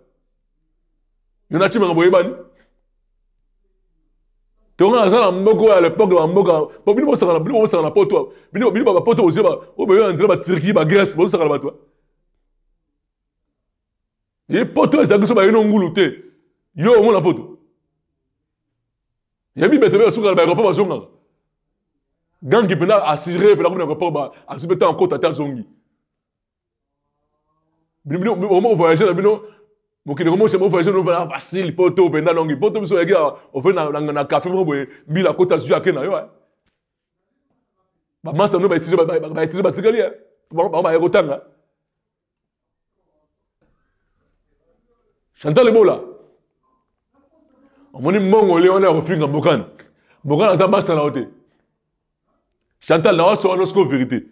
yo na chimanga boyebani tonga aza na mboka oyo ya lepoke bamboka po bino bosaka bino bosaka na poto bino bino bapoto bozie oyo boye na nzela baturquie bagrèce bozosaka na bato ye poto ezalaki so baye no ngulu te yo omona poto yebi bato mpe basukaka na baeroport bazongaka gangi mpenza assuré mpenza komi na aéroport azwi mpe ntango akota te azongi omo voyage na bino mokili komosa bo voyage no mpenza facile poto mpenza longi poto biso oyaki ofe na café moko boye mbila akota azwi ake na yo bamasta no baetide batikali bango baye kotanga Chantal Ebola omoni mbongo olie wana ya kofinga mbokani mbokani aza basta na yo te Chantal na waso wana siko verité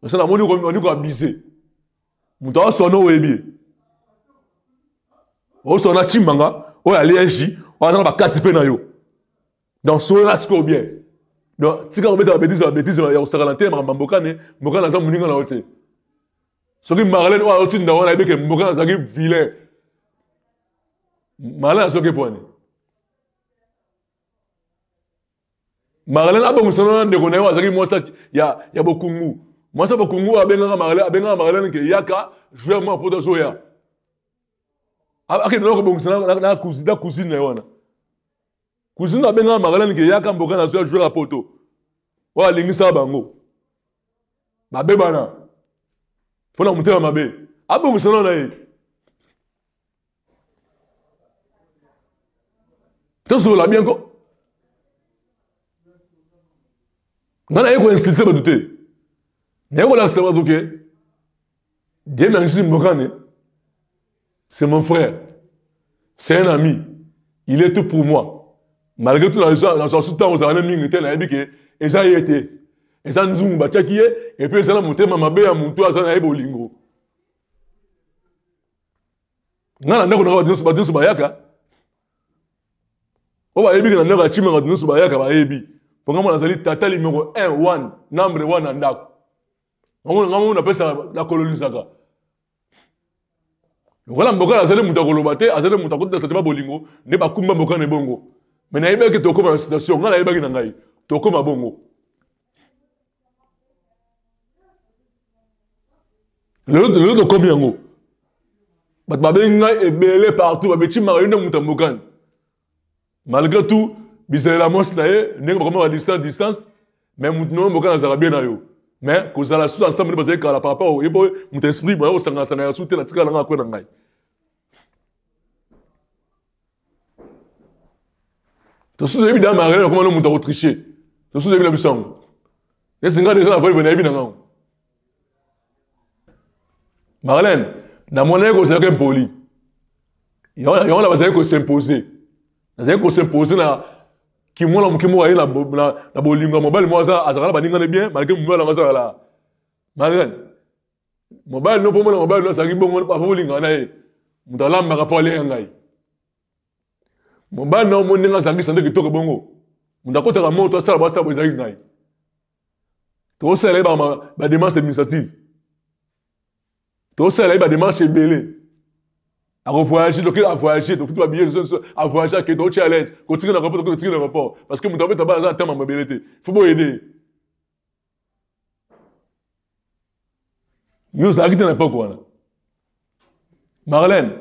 parce namoni oni koabuse moto awaso wana oyebi ye oso wana cimbanga oyo alie ji oyo aza na bakati mpe na yo donc solola sikoyo bien donc tika kobeta babetise babetise ya kosakana te makambo ya mbokane mbokane aza moninga na yo te soki marlene oyo azotinda wana ayebi ke mbokane azalaki vilain marlene azoki epwani marlene abongisana na ndeko na ye oyo azalaki mwasi ya, ya bokungu mwasi ya bokungu oyo abengaka marlene abengaka marlene ke yaka joueur mwa poto azoya akende na kobongisa na cousine na ye wana cousine abengaka makalani ke yaka mboka na zoya joueur ya poto oyo alingisaka bango babebana mpo na motema mabe abongisa nao na ye tosolola bien ko ngai naye koinsulte bato te naye kolakisa bato ke Dieu merci Mbokane c'est mon frère c'est un ami il est tout pour moi malgré tout nazwa su ntango ozala na mingi te nayebi ke eza ye te eza nzungu batiaki ye epuis eza na motema mabe ya motu aza na ye bolingo ngai na ndako nanga bato nyonso bayaka oyo bayebi ke na ndako ya chimanga bato nyonso bayaka bayebi mpo ngai mwana azali tata limero 1 1 nombre 1 na ndako ngai moko napesaka nakolonisaka lokola mboka azali moto akoloba te azali moto akotisa sentiment bolingo nde bakumba mboka na ebongo me nayebaki tokóma na situation ngai nayebaki na ngai tokóma bongo lelo lelo tokomi yango bato babengi ngai ebele partout babetimaka yo nde moto ya mbokani malgré tout bizalela mwasi na ye ndenge bakoma ba distance distance mais moto na yo mbokani azalaka bien na yo mais kozala susu ensemble nde bazali kala par rapport ye po moto esprit boya kosanganasanga ya su te natikala nanga akwe na ngai tosusu oyebi da marele akoma no moto akotriche tosusu oyebi na biso yango neti ngai deja na voibe nayebi na ngango marlene namonaki kozalaki impoli yango na bazalaki kosimpose nazalaki kosimpose na kimwana moke moko aye na bolingo ya mobali moko azalaka na baninga ne bien malgre mobali yango azalaka marlene mobali no mpo mona mobali no azalaki bongo apo bolingaka na ye moto alambaka mpo alenga ngai mobali na omoni ndenge azalaki sante kitoko bongo moto akotaka moto asala basala bo ezalaki ngai tokosalela ye bademarche administrative tokosalela ye bademarche ebele akovoyage toke avoyage tofuti babillet avoyage ake tokotia à l'aise kotika na aéroport toke totika na aéroport parce que moto abeta bala aza na ntango mabele te fo boyede ye yo ozalaki te na epoke wana marlène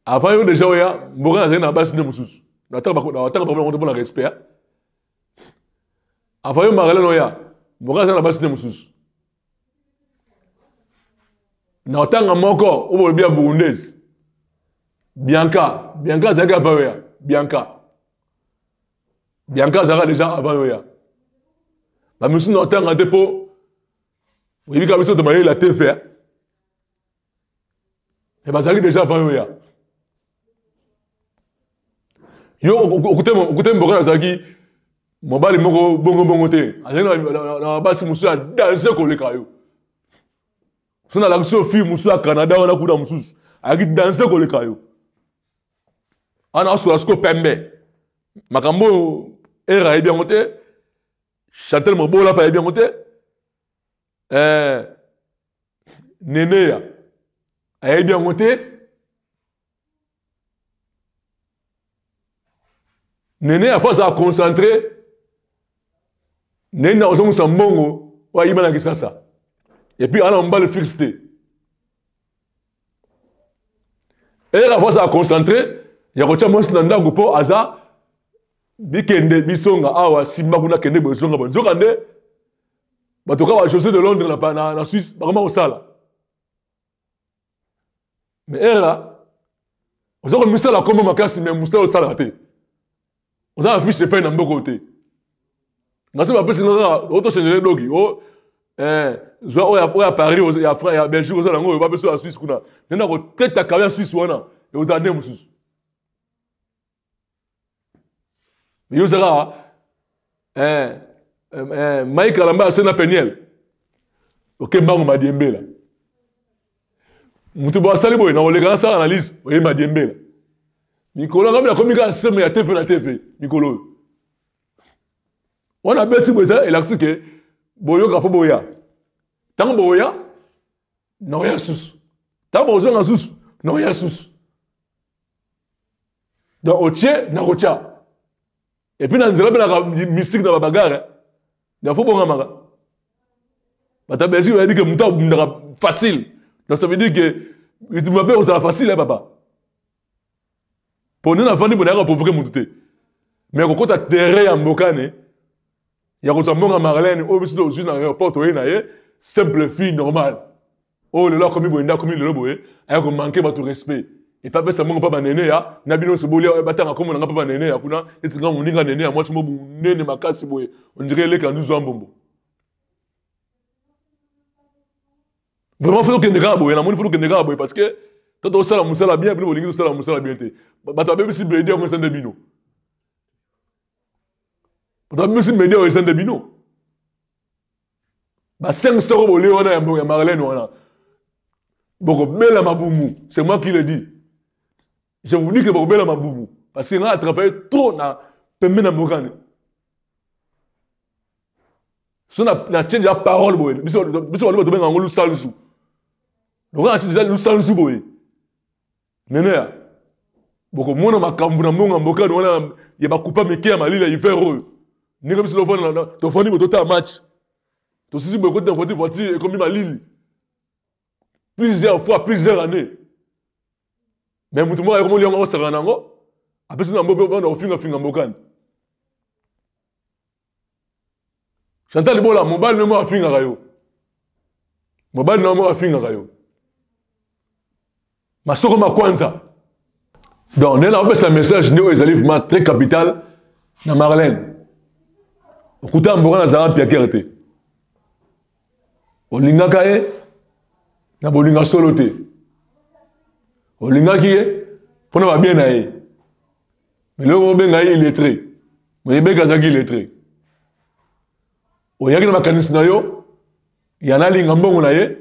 Avant yo déjà oya, mboka nazali na basi nde mosusu. Nataka bango yango te mpo na respect. Avant yo Marlène oya, mboka nazali na basi nde mosusu. Na otanga moko oyo bolobi ya burundaise. Bianca, Bianca azalaki avant oya, Bianca. Bianca azalaka déjà avant oya. Ba misusu na otanga te mpo oyebi kaka biso tomayele ya TV. Mais bazalaki déjà avant yo ya yo okute mboka azalaki mobali moko bongo bongo te azalaki na basi mosusu ya danse koleka yo so nalakisi yo fille mosusu ya canada wana kuna mosusu ayaki danse koleka yo wana asola siko pembe makambo oyo era ayebi yango te chantel mobola mpe ayebi yango te eh, neneya ayebi yango te neneya fo azala concentré ndenge na kozongisa mbongo oyo ayiba na kisasa epuis ana mobali fixe te eyaka fo azala concentré ya kotya mwasi na ndako mpo aza bikende bisonga awa simba kuna kende boye zonga boye nzoka nde bato kaka ba josé de londres na, na, na suisse bakoma kosala mais era oza komisala nkombo makasi mais mosala osalaka te oza na fiche epai na mboka oyo te nga soki bapesi nga kaka otochange doki o eh, zwa oyo ya paris ya, ya belgique oza nango oyo bapesi oyo ya suisse kuna nde nakoteta kayo ya suisse wana ekozala nde mosusu yo ozaka eh, eh, eh, mike kalamba ase na peniel oke mbango madiembela moto bo asali boye nakoleka nasala analyse oye madiembela mikolo ngai nakomi kaka seme ya tv na tv mikolo oyo wana abeti boye eza elakisi ke boyoka mpo boya ntango boya nakoya susu ntango bozonga susu nakoya susu donc otie nakotya epuis na nzela mpe naka mystique na babagare ya fo bongamaka bato ya belgique bayebi ke moto abundaka facile donc ça veut dire ke bitumba mpe kozala facile ya papa mpo nde nafandi boye nayaka provoke moto te mais kokota terrain ya mbokane ya kozwa mbongo ya marlene oyo biso tozwi na aéroport toye na ye simple fille normale oyo lelo akomi boye nde akomi lelo boye aya komanke bato respect epe apesa mbongo mpa banene ya na bino nyonso bolia batanga nkombo na nga mpa banene ya kuna neti nga moninga nene ya mwasi mo monene makasi boye ondire eleka nzuzu ya mbombo vraiment fo tokende kaka boye namoni fo tokende kaka boye parce que to tosala mosala bien bino bolingi tosala mosala bien te bato babebisi bedi yango eza nde bino bato babebisi media oyo eza nde bino ba 5 soko bolie wana ya marlène wana bokobela mabumu c'est moi qui le dis je vous dis que bokobela mabumu parce que nga a travaillé trop na pembe na mbokani so na, na change ya parole boye biso biso baluba tobenga yango lusanzu lokola na change ya lusanzu boye neneya bokomona makambo na mbongo ya mbokani wana ya bakupa mike ya malili ya hiver oyo ndenge biso tofanda tofandi boye totala match tosisi boye koti na voiture voiture ekomi malili plusieurs fois plusieurs années mais moto moko ayekomoli yango akosakana na yango apesi na mboka bana kofingafinga mbokani chantal bola mobali no moko afingaka yo mobali no moko afingaka yo masoko makwanza donc nde nakopesa message nde oyo ezali vraiment très capital na marlène okuta mboka nazala mpiakere te olingaka ye na bolinga solo te olingaki ye mpo na babie na ye eloko obenga ye illettré oyebeki azalaki illettré oyaki na makanisi na yo ya nalinga mbongo na ye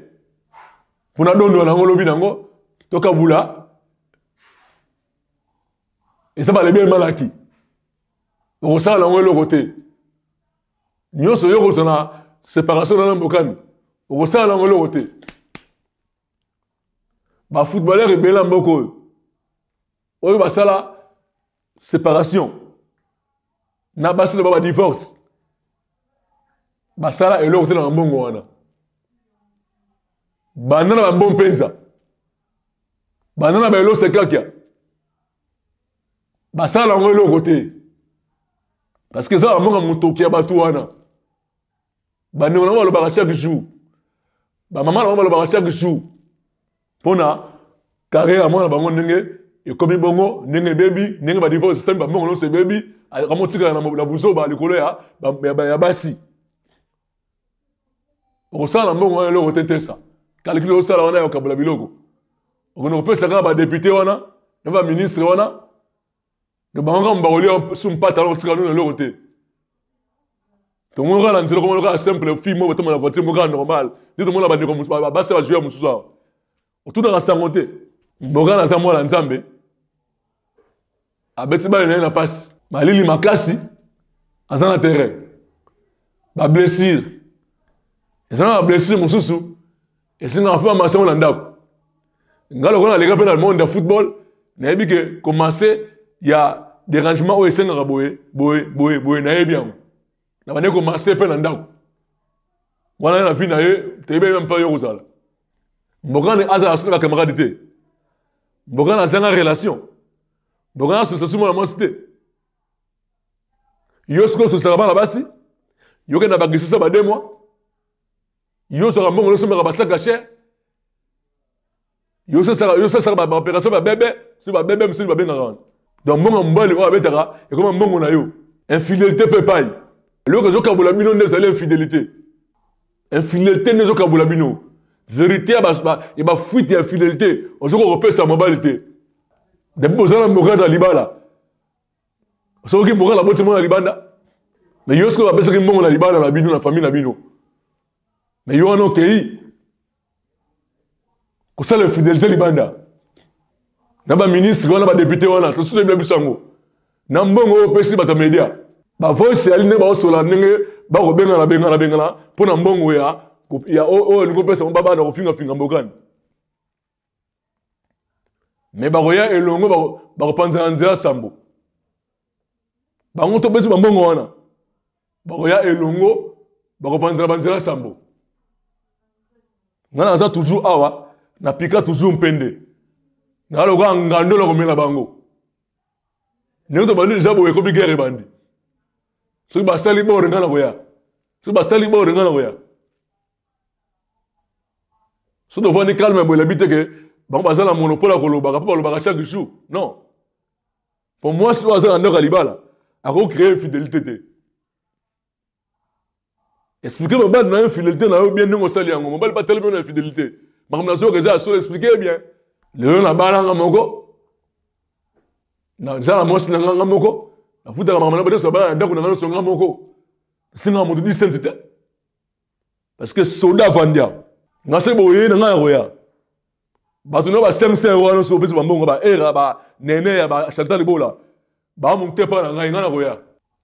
mpo nadondola nango lobi nango tokabula eza balebi emalaki okosala nango eloko te nyonso yo okozwa na séparation na na mbokani okosala nango eloko te bafootballeur ebele na mboka oyo oyo basala séparation na basi na ba divorce basala eloko te na bambongo wana banda na bambo mpenza banda na baelose kakia Basala yango eloko te. Parce que eza bambongo ya motoki ya bato wana. Bandeko na bango balobaka chaque jour. Bamama na bango balobaka chaque jour. Mpona carrière ya mwana bango ndenge ekomi bongo, ndenge ebebi, ndenge ba divorce système bambongo nyonso ebebi, akomotikala na buzoba likolo ya basi. Okosala na mbongo wana eloko te ntesa. Calcul osala wana ya kokabola biloko. Okende kopesa kaka ba député wana na ba ministre wana, na bango kaka bakolia su mpata wana kotika nino eloko te. Tomoni kaka na nzela komona kaka simple fille moko batoma na voiture moko kaka normal. Nde tomona bandeko basi ba joueur mosusu awa. Otunaka sango te. Morgan aza mwana Nzambe. Abeti bale na ye na pasi. Malili makasi aza na terrain. Ba blessure. Eza na ba blessure mosusu esengaka mpe bamasa yango na ndako. Nga lokola naleka mpe na monde ya football, nayebi ke commencer ya dérangement oyo esengaka boye, boye, boye, boye, nayebi yango. Na bande commencer mpe na ndako. Wana na vie na ye, toyebi même pas yo kozala. Mbokani azala soki na camarade te. Mbokani azanga relation. Mbokani asusa mwana mwasi te. Yo soki osusaka bana basi, yo kenda ba glisser ba 2 mois. Yo soka mbongo osomaka ba sac à chair. Yo sosaka, yo sosaka ba opération ba bébé, si ba bébé mosusu babengaka wana. Donc mbongo mobali oyo abetaka ekoma mbongo na yo. Infidélité pe epai. Eloko ezokabola bino nde ezali infidélité. Infidélité nde ezokabola bino. Vérité ya ba fuite ya infidélité ozokoka kopesa mobali te. Depuis boza na mokanda na libala. Soki mokanda aboti mwana libanda, mais yo soki bapesaki mbongo na libala na bino na famille na bino, mais yo wana okei kosala infidélité libanda na ba ministre wana, ba député wana, tosusu toyebi biso yango na mbongo oyo opesi bato ya media, ba voice yali ndenge baosola ndenge bakobengana bengana bengana mpo na mbongo ya oyo olingi opesa bango babanda kofingafinga mbokani. Mais bakoya elongo, bakopanzana nzela sambo. Bango topesi bambongo wana, bakoya elongo, bakopanzana banzela sambo. Nga naza toujours awa, napika toujours mpende. Nga lokola ngando na komela bango. Ndenge tobandi deja boye, ekomi guerre ebandi. Soki basali bord, nga nakoya. Soki basali bord, nga nakoya. Soki tovandi calme boye, nayebi te ke bango baza na monopole ya kolobaka, mpo balobaka chaque jour. Non, po mwasi oyo aza na ndako ya libala akoki créer infidélité te. Expliquer mobali na yo infidélité na yo bien, ndenge osali yango. Mobali batali mpe na infidélité, makambo nazoyoka eza ya solo. Expliquer bien. Lelo nabalanga moko, naza na mwasi na nganga moko, nafutaka makambo na bato bana na ndako na nga nyonso nga moko, nasengaka moto 10 cents te, parce que soda avandia nga se boye na ngai ya koya. Bato na ba 5 cents wana nyonso opesi bambongo, ba era, ba nene ya ba Chantal Ebola, bamoke mpa na ngai, ngai na koya.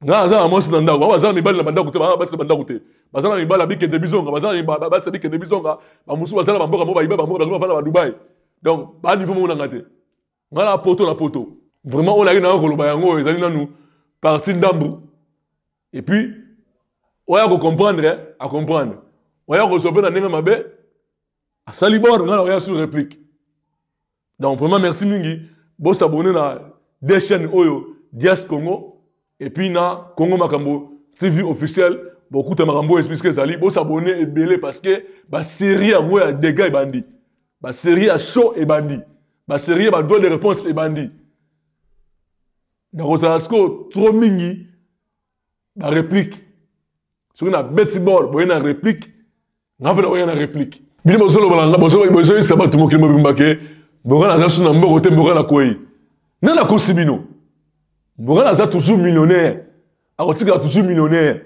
Ngai naza na mwasi na ndako, bango baza na mibali na bandako te, baza na basi na bandako te, baza na mibali ya bikende bizonga, baza na basi ya bikende bizonga. Bamosusu baza na bamboka moko bayiba bamboka, bakoma bafanda ba Dubai. Donc ba niveau moko na ngai te, ngai na poto na poto. Vraiment oyo nayaki nanga koloba yango ezali nanu parti ndambu. Et puis oyo akocomprendre, acomprendre. Oyo akozwa mpe na ndenge mabe, asali bord, ngai nakoya sur réplique. Donc vraiment merci mingi, bosabone na deux chaînes oyo, Dias Congo et puis na Congo Makambo TV officiel. Bokuta makambo oyo explique ezali, bosabone ebele, parce que ba série yango ya dégâts ebandi, ba série ya show ebandi, ba série ya ba droit de réponse ebandi. Nakozala sikoyo trop mingi ba réplique. Soki na beti bord boye na réplique, nga mpe nakoya na réplique. Bino bozoloba na nga, bozoyisa bato mokili mobimba ke mboka naza su na mboko te, mboka nakwei. Nde nakosi bino, mboka naza toujours millionnaire, akotikala toujours millionnaire.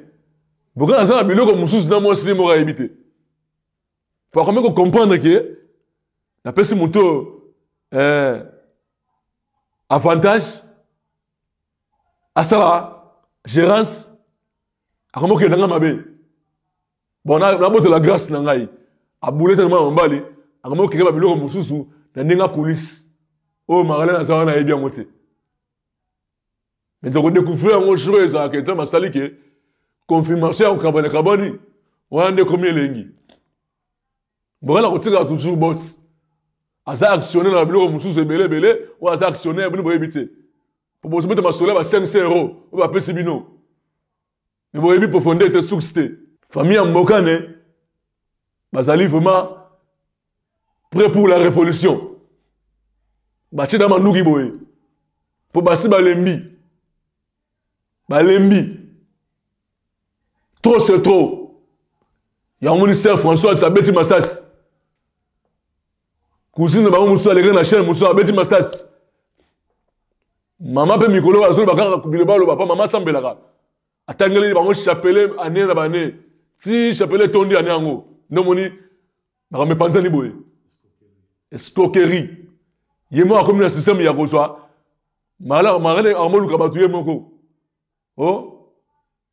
Mboka naza na biloko mosusu na mwasi nde moko ayebi te, po akomi kocomprendre ke napesi moto oyo avantage, asala gérance, akomi kokende nga mabe. Bon, nabotola grâce na ngai, abule te na mwana mobali, akomi kokende ba biloko mosusu na ndenge ya coulisse oyo Marlène aza wana, ayebi yango te. Mais tokodécouvrir yango jour oyo ezalaka Nzambe asali ke confirmation ya kokabana kabani wana nde ekomi elengi. Mboka na kotikala toujours boss, aza actionnaire na biloko mosusu ebele ebele oyo aza actionnaire, bino boyebi te. mpo bozobeta masolo ya ba 500 euro oyo bapesi bino me boyebi profondeur te source te. Famille ya Mbokane bazali vraiment prêt pour la révolution. Batie na manduki boye mpo basi balembi, balembi trop, c'est trop. Yango moni sœur Françoise abeti masasi, cousine na bango mosusu alekaki na chaîne mosusu abeti masasi. Mama mpe mikolo azoloba kaka biloba aloba mpa mama asambelaka, atangeleli bango chapelet année na bane ti chapelet etondi année yango nde omoni makambo epanzani boye. Escroquerie ye moko akomi na système ya kozwa marene amoluka bato ye moko o oh,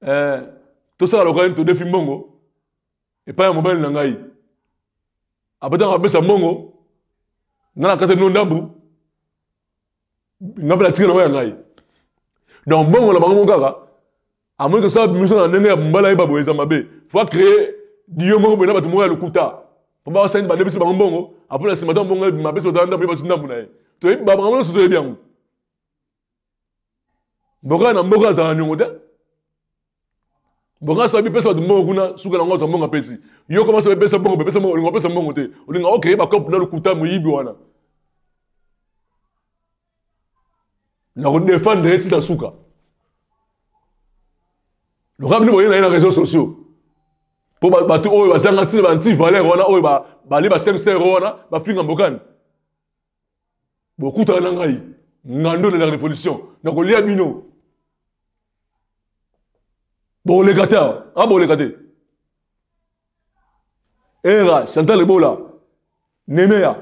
eh, tosala lokola nini todefi mbongo epai ya mobali na ngai apetaka apesa mbongo nga na kati bino ndambu nga mpe natikela yango ya ngai. Donc mbongo na bango moko kaka amoni kosala biso na ndenge ya mobali ayeba boye eza mabe, faut créer dio moko boye na bato moko ya lokuta mpo basani badebisi bango mbongo apres na nsima ntango mbongo ebima apesi bato ya ndambu ye basi ndambu na ye. Toyebi bango nyonso, toyebi yango. Mboka na mboka azala na niongo te. Mboka asabi pesa bato mbongo kuna, suka nango azwa mbongo apesi yo. Koma soki pesa mbongo, pesa mbongo, olinga opesa mbongo te, olinga okeye bacope na lokuta moyibi wana. Nakodefendre ye tina suka. Lokola bino boye na ye na réseaux sociaux mpo bato oyo bazanga ntina ba anti valeur wana oyo bali ba 5 euro wana bafinga mbokani, bokutana na ngai ngando de la révolution, nakolia bino, bokoleka te awa, a boleka te. Era Chantal Ebola Neneya,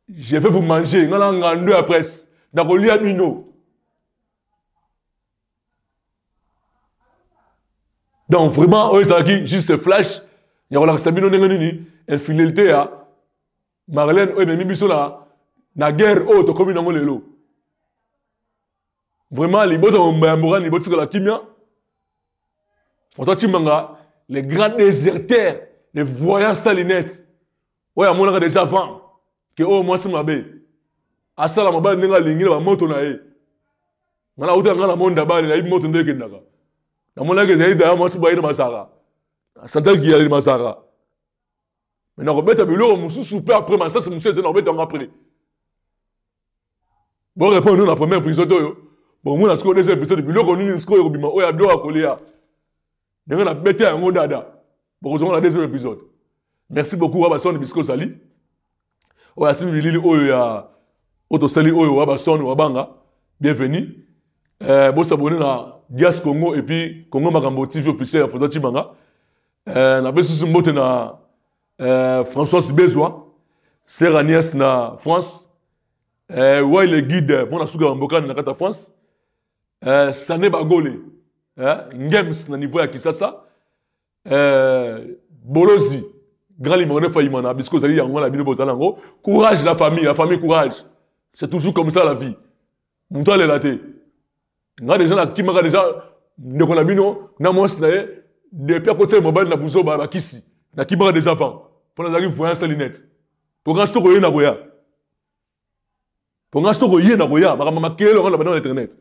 je vais vous manger. Nga na ngando ya presse, nakolia bino. Donc vraiment oyo ezalaki juste flash ya kolakisa bino ndenge nini infidélité ya Marlène oyo ememi biso na guerre oyo tokomi nango lelo. Vraiment libota momba ya Mbokani botikala kimia. François Tshimanga, les grands déserteurs, les voyants sans lunettes oyo amonaka déjà avant ke oyo mwasi mabe asala mobali ndenge alingi na bamoto na ye. Nga nauta nga na monde abale nayebi moto nde ekendaka, namonaki ezali daya mwasi boye na masaka santaki ya masaka. Mais nakobeta biloko mosusu mpe après masasi mosusu ezali nakobeta yango après. Bon, répondre na première épisode oyo, bomona sikoyo deuxième épisode biloko nini sikoyo ekobima oyo ya biloko ya kolia ndenge nabete yango dada, bokozonga na deuxième épisode. Merci beaucoup wa basone bisiko ozali oyo asimbi bilili oyo ya oyo tosali oyo wa basone wa banga bienvenue. Bosabone na Dias Congo et puis Congo Makambo TV officiel ya François Tshimanga. Napesi susu mbote na François Bezwa, sœur Agnès na France, Wai le guide mpo na suka ya mbokani na kati ya France, Sane Bagole, Ngems na niveau ya Kisasa, Bolozi grand limone Fayimana bisiko ozali yango na bino bozala yango. Courage la famille, la famille courage, c'est toujours comme ça la vie. Moto alela te. Nga deja nakimaka deja ndeko na bino na mwasi na ye depuis akotia mobali na buzoba bakisi, nakimaka deja avant mpo nazalaki voyance na lunette. Mpo nga soki oye na koya, mpo nga soki oye na koya makambo makelele yango na bandango na internet,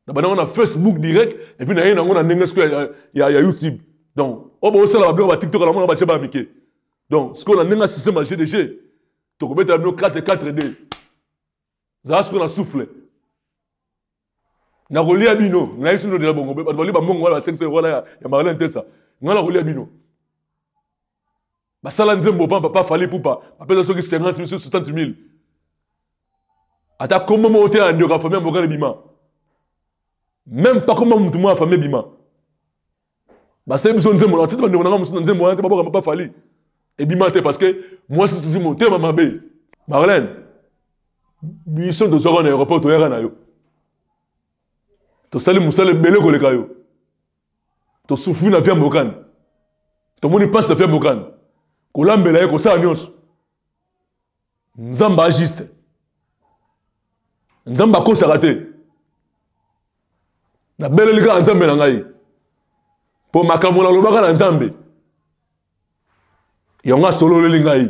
na bandango na Facebook direct et puis naye nango na ndenge sikoyo ya YouTube. Donc oyo bosala babiloko ba TikTok namona batie bana mike. Donc sikoyo na ndenge ya système ya GDG tokobetela bino 4 4 d zala sikoyo na souffle nakolia bino. Nayebisi bino deja bongo bato balia bambongo wana ba 5 wana ya Marlène Tesa, ngai nakolia bino. Basala nzembo pamba pa Fally Ipupa bapesa soki 50 mille soki 60 mille, ata kombo moko te ya ndeko ya famille ya mbokani ebima, même pas kombo mutu moko ya famille ebima. Basali biso nzembo na tete bandeko na ngai mosusu na nzembo wana te baboka papa Fally ebima te parce que mwasi toujours motema mabe. Marlène, biso tozwaka na aéroport toyaka na yo, tosali mosala ebele koleka yo, tosufri na vie ya mbokani, tomoni mpasi na vie ya mbokani, kolambela ye kosala nyonso. Nzambe ajuste, Nzambe akosaka te. Nabeleli kaka Nzambe na ngai mpo makambo nalobaka na Nzambe yango asololeli ngai.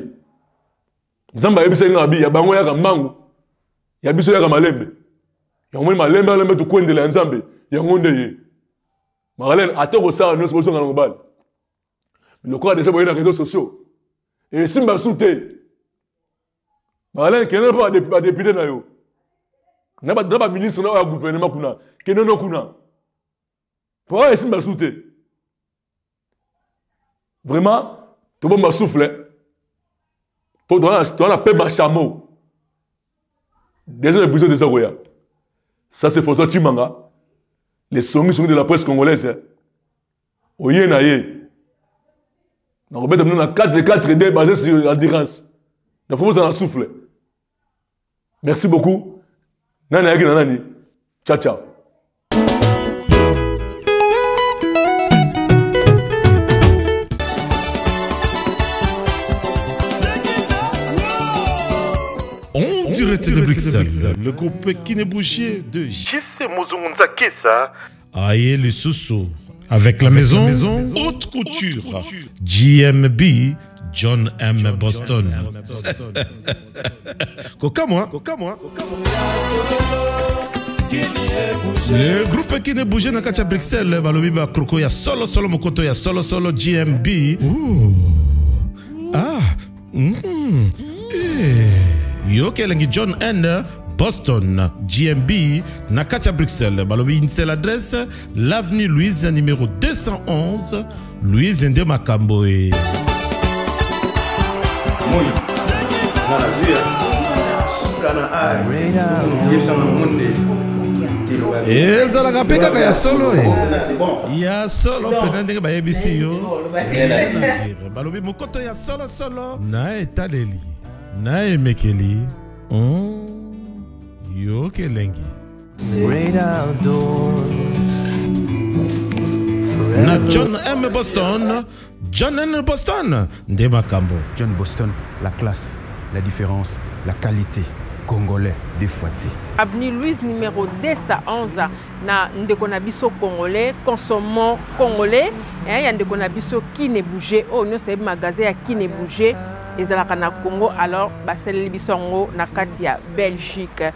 Nzambe ayebisaki ngai abi ya bango yaka mbangu, ya biso yaka malembe. Yango moni malembe malembe tokwendela ya Nzambe. Yango nde ye. Marlène, ata kosala nyonso bozonga na mobali. Lokola deja boye na réseaux sociaux. Esimba su te. Marlène, kende mpo ba député na yo. Na ba na ba ministre na ya gouvernement kuna. Kende no kuna. Po esimba su te. Vraiment, tobomba souffle. Po toza na pema chameau. Deuxième épisode eza koya. Ça c'est François Tshimanga, les songi songi de la presse congolaise. Oye na ye. Nakobeta bino na 4 4 D basé sur l'endurance. Na faut na souffle. Merci beaucoup. Nani ayaki na nani? Ciao ciao. En direct de Bruxelles, le groupe Kinebouchier de JC Mozungunzakesa Aye lisusu avec la maison Haute Couture GMB John M Boston. Kokamwa. Le groupe qui ne bougeait na kati ya Bruxelles balobi ba croco ya solo solo mokoto ya solo solo GMB. Ouh. Ah. Eh. Yoka elengi John N Boston GMB na kati ya Bruxelles balobi une seule adresse l'avenue Louise numéro 211 Louise nde makambo e Moi nga nazwi ya suka na art yebisanga monde ezalaka mpe kaka ya solo e ya solo mpenza ndenge bayebisi yo balobi mokoto ya solo solo na etaleli na emekeli yoka elengi na John M Boston John N Boston nde makambo John Boston la classe la différence la qualité congolais deux fois T Avenue Louise numéro 211 na ndeko na biso congolais consommons congolais hein, ya ndeko na biso Kine Bouger oyo nyonso ayebi magasin ya Kine Bouger ezalaka na Congo alors basaleli biso yango na kati ya Belgique.